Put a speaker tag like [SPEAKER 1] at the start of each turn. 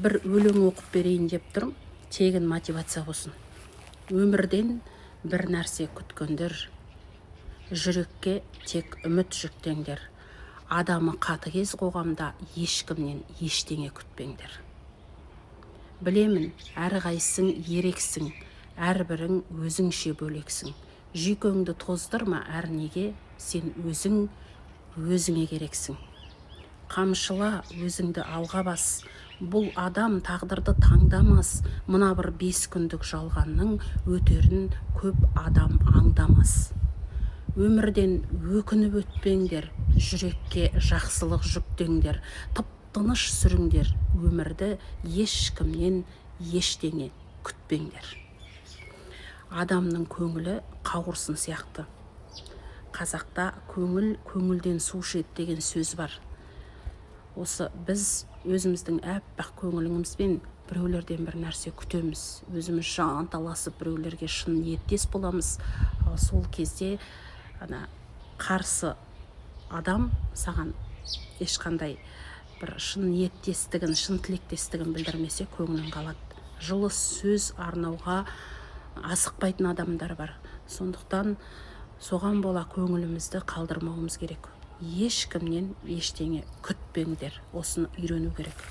[SPEAKER 1] Бір өлең оқып берейін деп тұрмын, тегін мотивация болсын. Өмірден бір нәрсе күткендер, жүрекке тек үміт жүктеңдер. Адамы қатыгез қоғамда ешкімнен ештеңе күтпеңдер. Білемін, әрқайсың ерексің, әрбірің өзіңше бөлексің. Жүйкеңді тоздырма әрнеге, сен өзің өзіңе керексің. Қамшыла өзіңді, алға бас. Бұл адам тағдырды таңдамас. Мына бір 5 күндік жалғанның өтерін көп адам аңдамас. Өмірден өкініп өтпеңдер, жүрекке жақсылық жүктеңдер. Тып тыныш сүріңдер өмірді, ешкімнен ештеңе күтпеңдер. Адамның көңілі қауырсын сияқты. Қазақта «Көңіл көңілден су ішеді» деген сөз бар. Осы біз өзіміздің аппақ көңілімізбен біреулерден бір нәрсе күтеміз, өзіміз жанталасып біреулерге шын ниеттес боламыз. Ал сол кезде ана қарсы адам саған ешқандай бір шын ниеттестігін, шын тілектестігін білдірмесе, көңілің қалады. Жылы сөз арнауға асықпайтын адамдар бар. Сондықтан соған бола көңілімізді қалдырмауымыз керек. Ешкімнен ештеңе күтпеңдер, осыны үйрену керек.